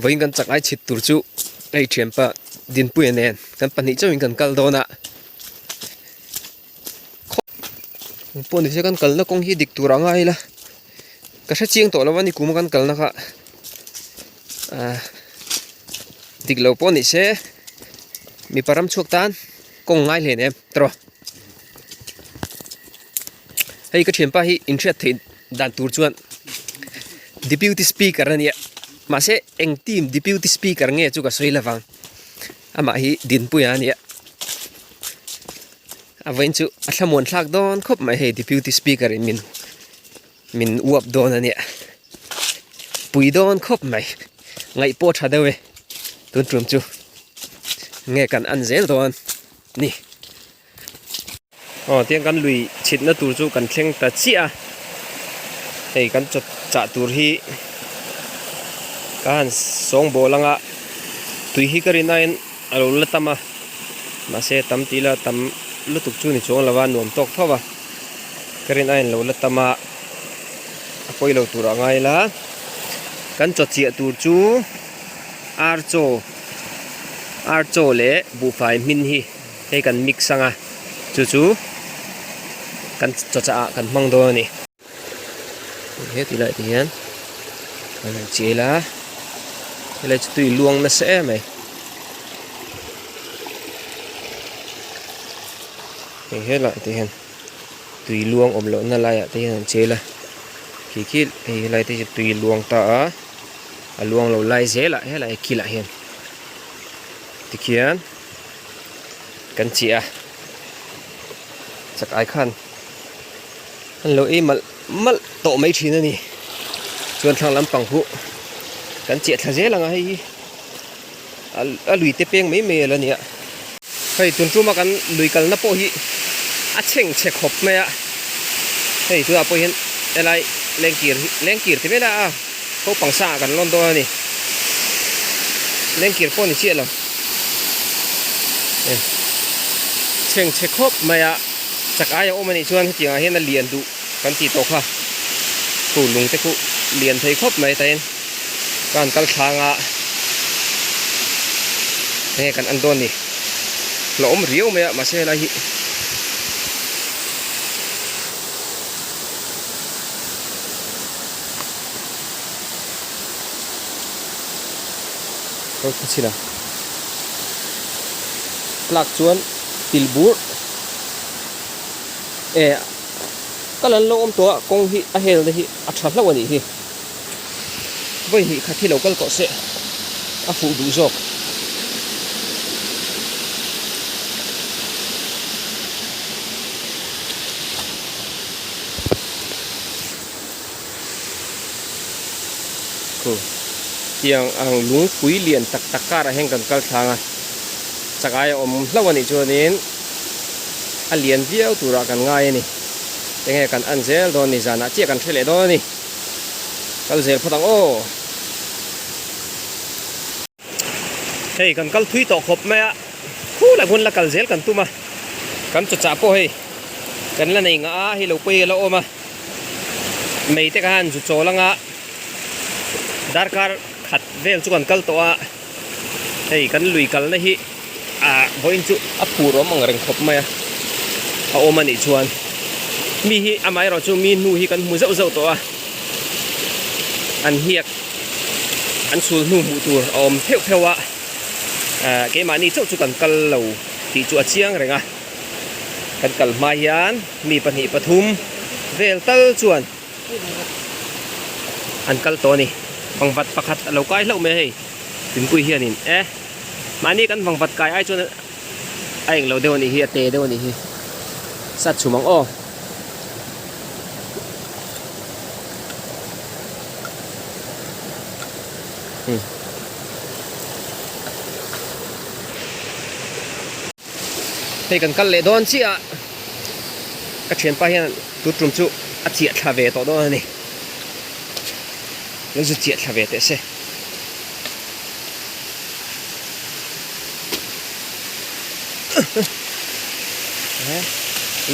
Vawiin kan chak ai chhit tur chu hei thianpa Dinpuia nen kan pahnih chauhin kan kal dawn a. Pawh nise kan kalna kawng hi dik tur a ngai ila ka hre chiang tawh lo a ni kum a kan kalna kha ah dik lo pawh ni se mipa ram chhuak tan kawng ngai hlen em tawh hei ka thianpa hi inhriat theih dan tur chuan deputy speaker a nia mahse eng team deputy speaker nge chu ka sawi lovang amah hi Dinpuia a nia. A vawiin chu a thlamuan thlak dawn khawp mai hei deputy speaker in min min uap dawn a nia pui dawn khawp mai ngaih pawh tha deuh e tun tum chu nge kan an zel dawn ni aw tiang kan lui chhitna tur chu kan thleng ta chiah a hei kan chaw chah tur hi ka han sawngbawl anga tui hi ka rin aiin. A lo la tam a, mahse tam tih ila tam lutuk chu ni chuang lo a, nuam tawk tho a, ka rin aiin lo la tam a, a pawi lo tur a ngai la, kan chaw chiah tur chu ar chaw ar chaw leh buhfai hmin hi hei kan mix ang a, chu chu kan chaw chah ah kan hmang dawn a ni. He ti lai te hian an han chel a helai chu tui luang nasa em mai hei helai te hian tui luang awm loh na laiah te hian an chel a khi khi hei helai te hi tui luang ta a a luang lo lai zel ah helai kilah hian tikhian kan chiah a chak ai khan. An lo ei malh malh tawh mai thin a ni. Chuan thlang lampang huh kan chiah thla zel ang a hei hi a lui te peng mai mai a la nia. Hei tun tuma kan lui kalna pawh hi a chheng chhe khawp mai a. Hei tunah pawh hian helai lengkir hi lengkir ti mai la a naupang sangah kan lawn dawn a ni. Lengkir pawh a ni chiah lo. Chheng chhe khawp mai a. Chak aia awm anih chuan hetiang ah hian a lian duh kan tih tawh kha khu lung te khu lian thei khawp mai tain ka han kal thlang a enge kan en dawn ni hlauhawm riau mai a mahse helai hi kal khaw chhin a tlak chuan til bur. E kal an lo awm tawh a kawng hi a hel te hi a tha hlauh a nih hi vawi hnih khat hi lo kal tawh se a fuh duh zawk. Khu tiang ang lungpui lian tak tak karah hian kan kal thlang a chak aia awm hlauh a nih chuanin a lian viau turah kan ngai a ni enge kan en zel dawn a ni zanah chiah kan hre leh dawn a ni kal zel phawt ang aw. Hei kan kal thui tawh khawp mai a khulai hmun la kal zel kan tum a kan chaw chah pawh hei kan la nei ngah a hei lo pawi a la awm a. Mei te khan zu chawl anga darkar khat vel chu kan kal tawh a hei kan lui kalna hi ah vawiin chu a phur awm ang reng khawp mai a a awm a nih chuan mi hi amaherawh chu mi hnu hi kan hmu zeuh zeuh tawh a an hniak an chhul hnu hmuh tur a awm pheuh pheuh a ah keimahni chauh chu kan kal lo tih chu a chiang reng a. Kan kal hma hian mi pahnih pathum vel tal chuan an kal tawh a ni. Vangvat pakhat a lo kai hlauh mai a hei Tumpui hianin e mahni kan vangvat kai ai chuan a englo deuh a nih hi a te deuh a nih hi sat chhum ang aw. Hei kan kal leh dawn chiah a, ka thianpa hian tut tum chu a chiah thla ve tawh dawn a ni. Lo zu chiah thla ve teh se.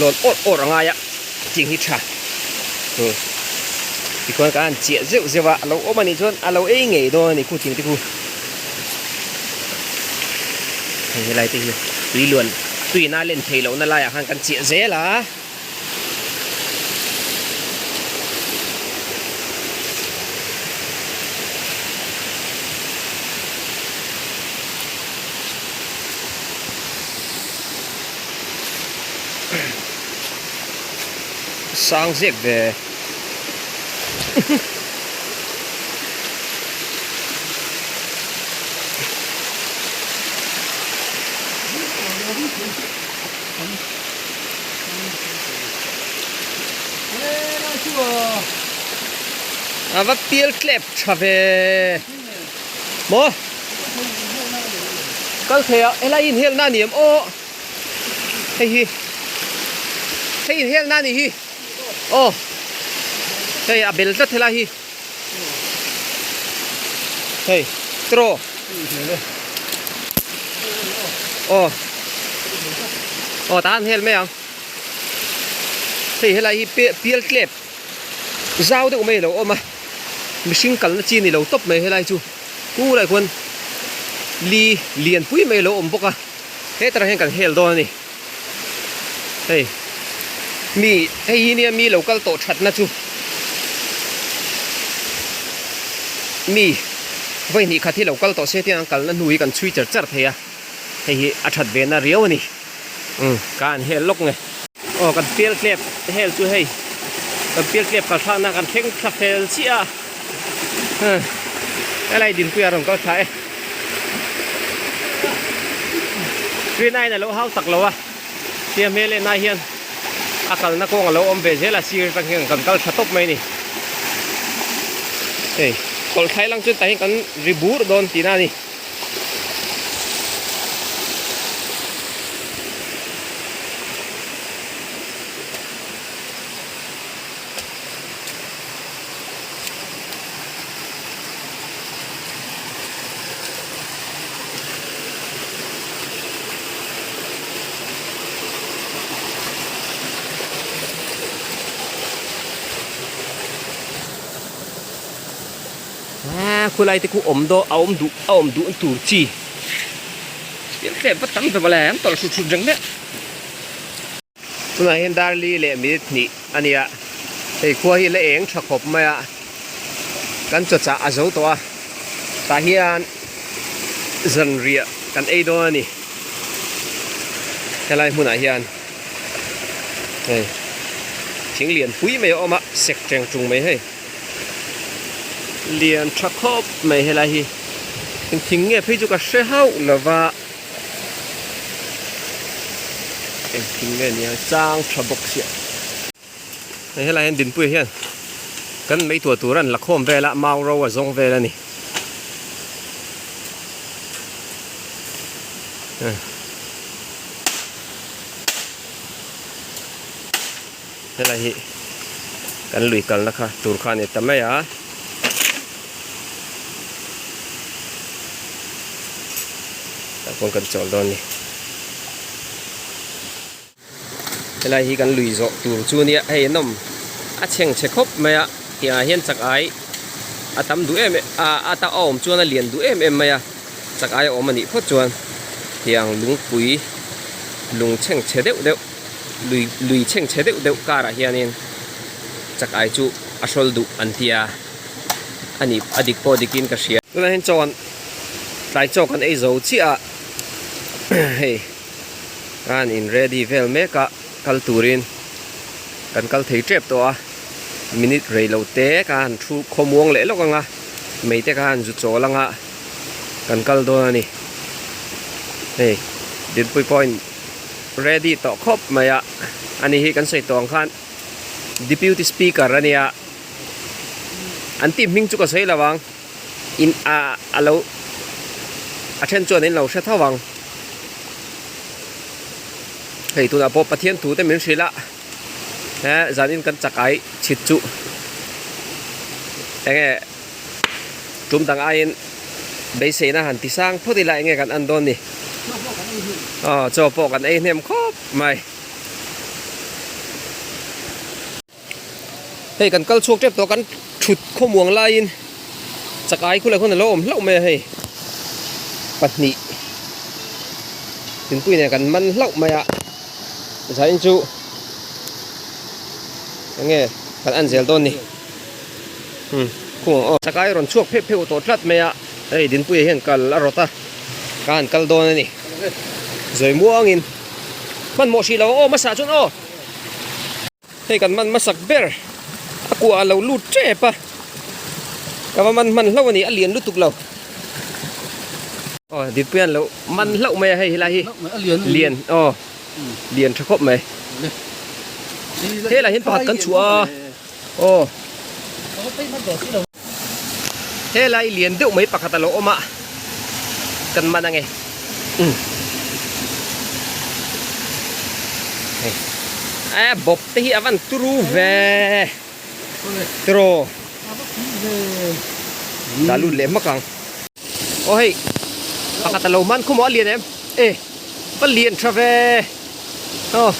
Lawn awrh awrh a ngai a, tiang hi tha. Tikhuan kan han chiah zeuh zeuh a, a lo awm a nih chuan a lo ei ngei dawn a ni khu thing te khu. Hei helai te hi tui luan tui in a len theih lohna laiah khan kan chiah zel a. Sang zek ve. A va pial tlep tha ve. Maw? Kal thei a, helai inhelna a ni em aw? Hei hi hei inhelna a nih hi aw hei a bel tlat helai hi hei tiraw aw aw tah an hel mai ang hei helai hi pial tlep zau deuh mai a lo awm a mihring kalna chi a ni lo tawp mai helai chu kulaiah khuan li lianpui mai a lo awm bawk a. Hetah hian kan hel dawn a ni. Hei mi hei hi nia mi lo kal tawh thatna chu mi vawi hnih khat hi lo kal tawh se tiang an kalna hnu hi kan chhui char char thei a hei hi a that ve na riau a ni. Umm ka han hel lawk nge. Aw kan pial tlep hel chu hei kan pial tlep kal thlakna kan thleng thla fel chiah a helai dinpuia rawn kal thla e. Green aiin a lo hau tak lo a, tia hmel en ai hian a kalna kawng a lo awm ve zel a, sir atang hian kan kal tha tawp mai a ni. Hei kawlhthlai lang chuan tah hian kan ri bur dawn tihna a ni. Khulai te khu awm daw a awm duh a awm duh tur chi pian tlem va tam ve mawle an tawlh hrut hrut reng mek. Tunah hian Darli leh minute hnih a ni a, hei khua hi la eng tha khawp mai a, kan chawchah a zo tawh a, tah hian zanriah kan ei dawn a ni, helai hmunah hian hei thing lian pui mai a awm a, sek teng tung mai hei lian tha khawp mai helai hi eng thing nge phei chu ka hre hauh lo va. Engtin nge nia chang tha bawk sia hei helai hian dinpuiah hian kan mei tuah tur an la khawm vel a mau ro a zawng vel a ni helai hi kan lui kalna kha tur kha a ni ta mai a. Tah pawn kan chawl dawn a ni. Helai hi kan lui zawh tur chu nia hei an awm a chheng chhe khawp mai a tiangah hian chak ai a tam duh em a a ta a awm chuan a lian duh em em mai a chak ai a awm a nih phawt chuan tiang lungpui lung chheng chhe deuh deuh lui lui chheng chhe deuh deuh karah hianin chak ai chu a hrawl duh an ti a. A nih a dik pawh dikin ka hria. Tunah hian chaw an tlai chaw kan ei zo chiah a hei an in ready vel mek a kal turin kan kal thei tep tawh a minute rei lo te ka han thu khawmuang leh lawk ang a mei te kha han zu chawl ang a kan kal dawn a ni hei Dinpui pawh in ready tawh khawp mai a ani hi kan sawi tawh ang khan Deputy Speaker a nia. An tih hming chu ka sawi lo ang. In a a lo a then chuan in lo hre tho ang. Hei tunah pawh Pathian thu te min hrilh a. He zanin kan chak ai chhit chu enge tum dang aiin beiseina han ti sang phawt ila enge kan an dawn ni. Aw chaw pawh kan ei hnem khawp mai. Hei kan kal chhuak tep tawh kan Thut khawmuang laiin chakai khulai khawn a lo awm hlauh mai a hei. Pahnih Dinpuii nen kan man hlauh mai a. Zain chu enge kan en zel dawn ni. Umm khung ang aw. Chakai rawn chhuak pheuh pheuh tawh tlat mai a. Hei Dinpuia hian kal a rawt a. Ka han kal dawn a ni. Zawi muangin hmanhmawh hrih lo aw hmasa chuan aw. Hei kan man hmasak ber a kuah a lo lut tep a ka va man hman hlauh a ni a lian lutuk lo aw Dinpuia an lo man hlauh mai a hei helai hi lian aw lian tha khawp mai helai hian pakhat kan chhuah a aw helai lian deuh mai pakhat a lo awm a kan man ange umm hei a bawp te hi a van turu ve tiraw dah lut leh hmak ang aw hei pakhat a lo man khawm aw a lian em e va lian tha ve aw.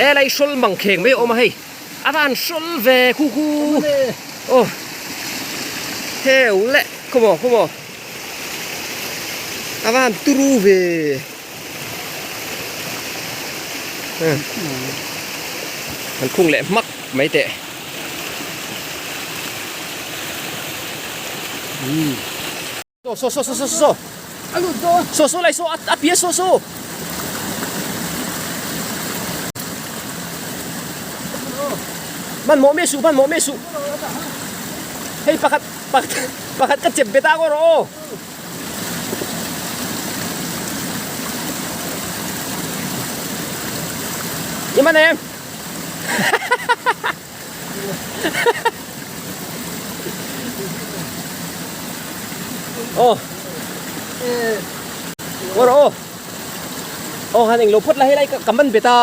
Helai hrawl mang kheng mai a awm a hei a van hrawl ve khu khu aw heu leh khawmaw khawmaw a van turu ve an khung leh hmak mai teh. Saw saw saw saw saw saw saw lai saw a pia saw saw hmanhmawh miah suh hmanhmawh miah suh hei pakhat pakhat pakhat ka chep bet a ngaw rawh aw i man em Aw Aw rawh aw Aw han englo phawt la helai ka man bet a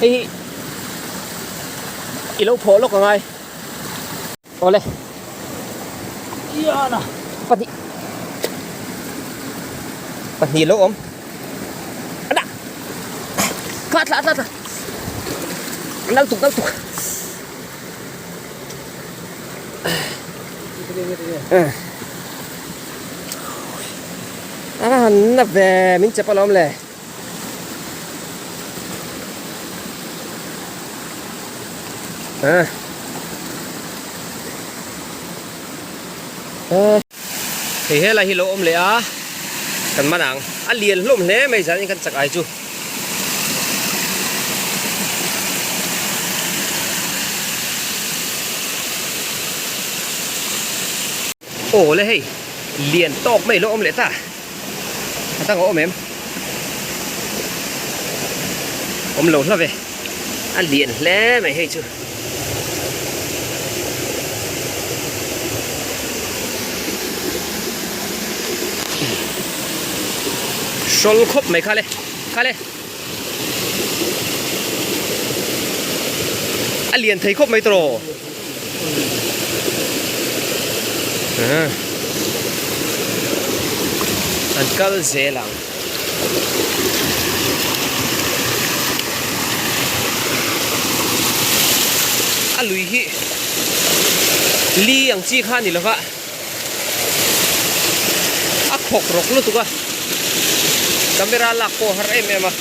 Hei hi i lo phawh lawk angai Awle Pahnih Pahnih lo awm Adah Kha thla thla thla Nal tuk nal tuk A han na ve min chep alawm le. Hei helai hi lo awm leh a kan man ang a lian hlawm hle mai zanin kan chak ai chu. Aw le hei lian tawk mai lo awm leh ta. A dang a awm em? Awm lo hla ve. A lian hle mai hei chu. Hrawl khawp mai kha le. Kha le. A lian thei khawp mai tawh. An kal zel ang. A lui hi li ang chi kha a ni lova a khawk rawk lutuk a camera lak pawh a har em em a.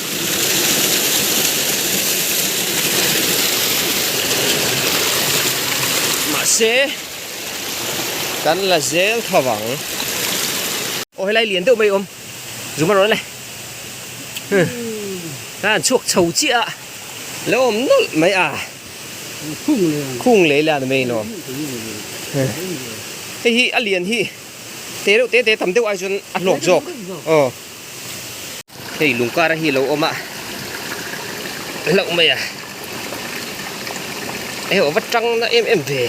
Mahse kan la zel tho vang. Aw helai lian deuh mai awm zum a rawn le a an chhuak chho chiah a lo awm nawlh mai a khung lei la ni mai in awm hei hi a lian hi te reuh te te tam deuh ai chuan a hlawk zawk aw. Hei lungkar a hi lo awm a hlauh mai a hei aw va tang na em em ve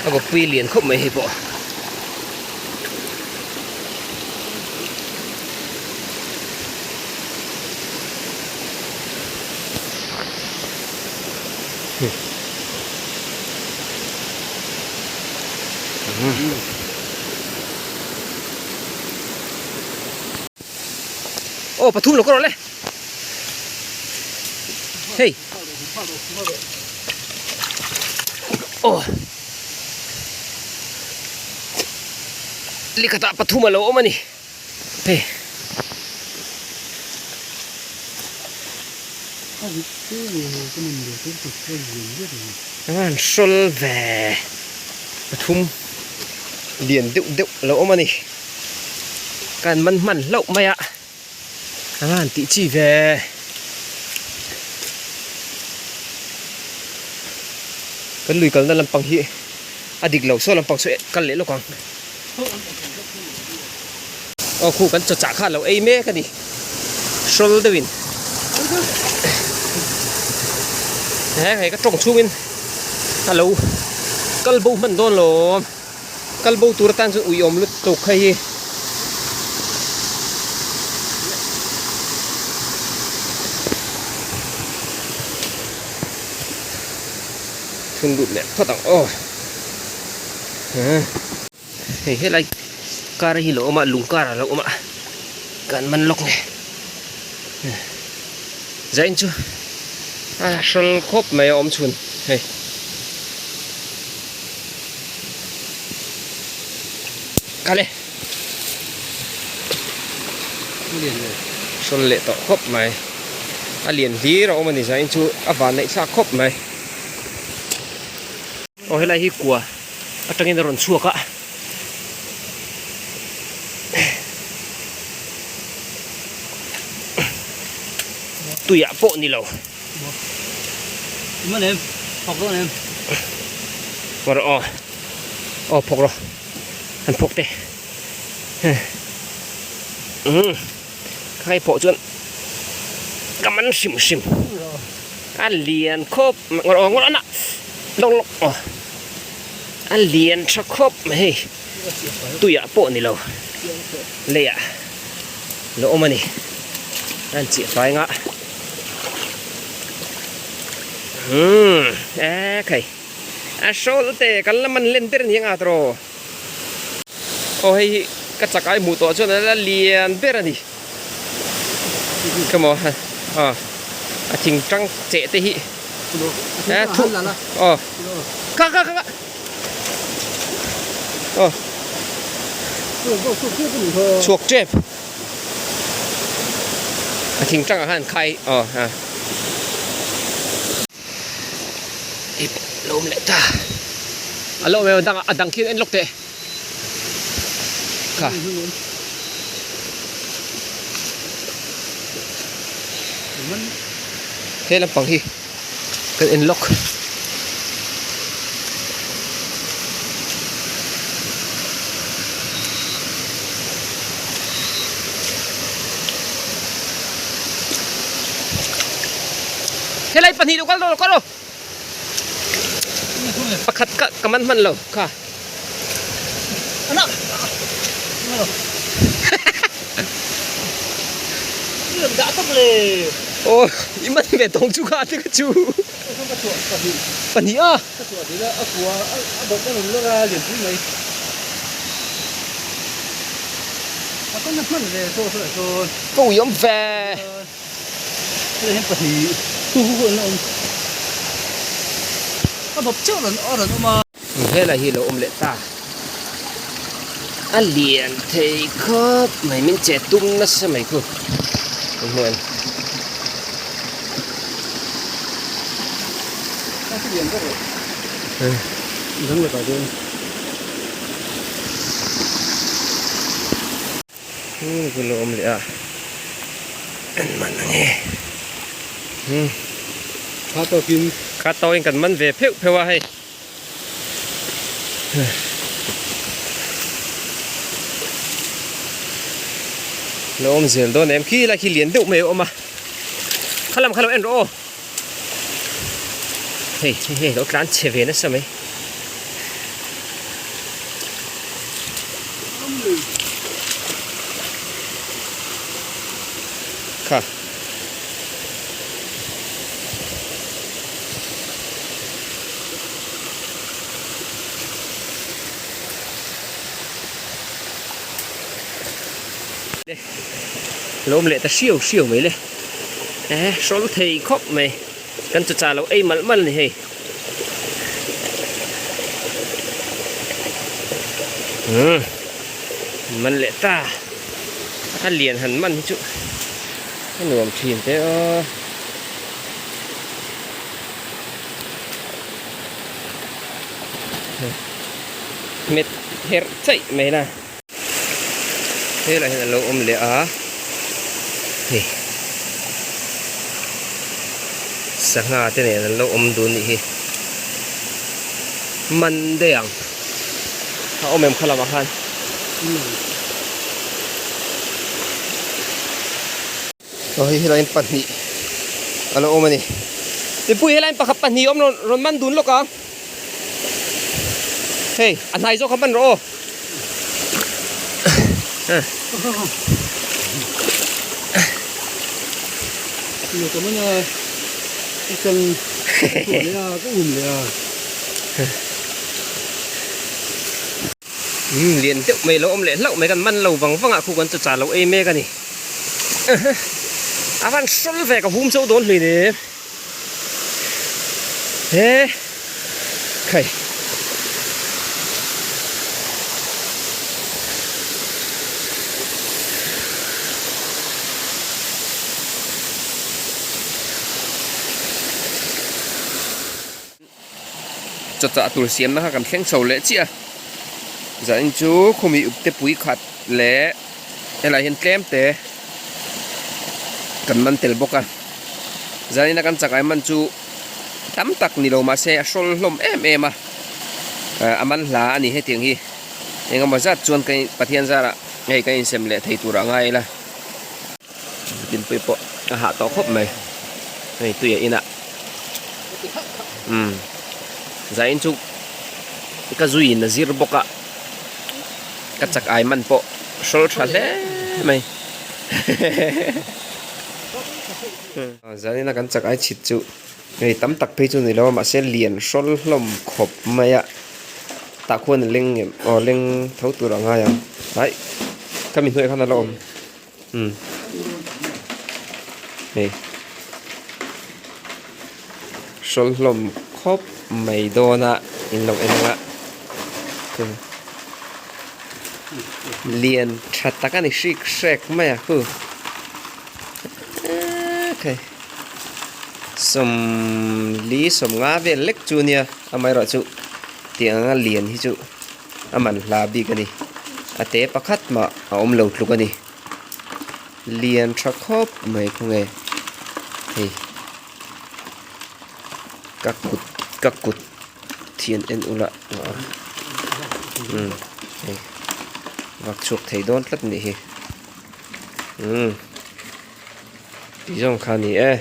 a bawkpui lian khawp mai hei pawh. Aw pathum lo ka rawh le. Hei. Aw. Likhatah pathum a lo awm a ni. Hei. An hrawl ve pathum lian deuh deuh a lo awm a ni. Kan man hman hlauh mai a a han tih chi ve. Kan lui kalna lampang hi a dik lo saw lampang saw kal leh lawk ang. Aw khu kan chawchah kha a lo ei mek a ni hrawl deuhin he hei ka tawng chhungin a lo kal bo hman dawn lo kal bo tur atan chuan uiawm lutuk hei hi. Thun lut leh phawt ang aw. Hei helai kar hi lo awm a lung kar a lo awm a kan man lawk nge zain chu a hrawl khawp mai a awm chhun hei kale hrawl leh tawh khawp mai a lian hlir a awm a ni zain chu a van neih thlak khawp mai. Aw helai hi kua atangin a rawn chhuak a. Tuiah pawh ni lo. Phawk rawh aw. Aw phawk rawh. Han phawk teh. Umm. Ka ngai pawh chuan ka man hrim hrim. A lian khawp mai ngawr aw ngawr a lawk lawk aw a lian tha khawp mai hei tuiah pawh ni lo leiah lo awm a ni a han chiah fai anga umm e khai a hrawl te kan la man len ber a ni ang a tawh aw hei hi ka chak ai hmuh tawh chuan a la lian ber a ni. Khemaw aw a thing tang cheh te hi eh thu aw kha kha kha aw chhuak tep a thing tangah khan khai aw ha ip lo awm leh ta a lo awm em a dangah a dang khi en lawk teh. Kha. He lampang hi kan en lawk. Helai pahnih lo kal rawh kal rawh. Pakhat ka ka man hman lo kha. Aw i man ve tawng chu kha te ka chu. Pahnih a. Ka ui awm ve. Helai hi lo awm leh ta a lian thei khawp mai min che tum nasa mai khu hmuh Hung chu lo awm leh a kan man ange hmm kha tawkin kha tawkin kan man ve pheuh pheuh a hei lo awm zel dawn em khi lai khi lian deuh mai a awm a khalam kha lo en rawh aw hei hei hei lo tlan chhe ve nasa mai. Kha. Le lo awm leh ta hriau hriau mai le eh hrawl thei khawp mai kan chu cha lo ei malh malh a ni hei umm man leh ta a lian han man hi chu a nuam thin teh aw. Hmet herh chaih mai la. Helai hian a lo awm leh a hei sangha te nen an lo awm dun nih hi man daih ang a awm em kha lamah khan. Aw hei helaiin pahnih a lo awm a ni. Mipui helaiin pakhat pahnih a awm rawn rawn man dun lawk ang. Hei a hnai zawk kha man rawh aw. Ka man a i chang leh a ka um leh a. Umm lian deuh mai lo awm leh hlauh mai kan man lo vang vang ah khu kan chawchah lo ei mek a ni a van hrawl ve ka hum chauh dawn hlui ni he khai Chawchah tur siamna kha kan thleng chho leh chiah a, zanin chu khumi upte pui khat leh helaiah hian tlem te kan man tel bawk a, zanina kan chakai man chu tam tak ni lo mahse a hrawl hlawm em em a, a man hla a ni hetiang hi engemaw zat chuan ka Pathian zarah hei kan insem leh thei turah ngai ila. Dinpui pawh a hah tawh khawp mai hei tui a in a umm zain chu ka zui in a zir bawk a ka chak ai man pawh hrawl tha hle mai zanin a kan chak ai chhit chu hei tam tak phei chu ni lo a mahse lian hrawl hlawm khawp mai a tah khuan a leng em aw leng tho tur a ngai ang aih ka mi hnuaiah khan a la awm. Umm hei hrawl hlawm khawp mai dawn a in lo en ang a lian tha tak a ni hrik hrek mai a khu eekhei sawmli sawmnga vel lek chu nia amaherawhchu tiang anga lian hi chu. A man hla bik a ni. A te pakhat mah a awm lo tluk a ni. Lian tha khawp mai khawnge hei ka kut ka kut thian en ula umm hei vak chhuak thei dawn tlat nih hi umm tih zawng kha a ni e.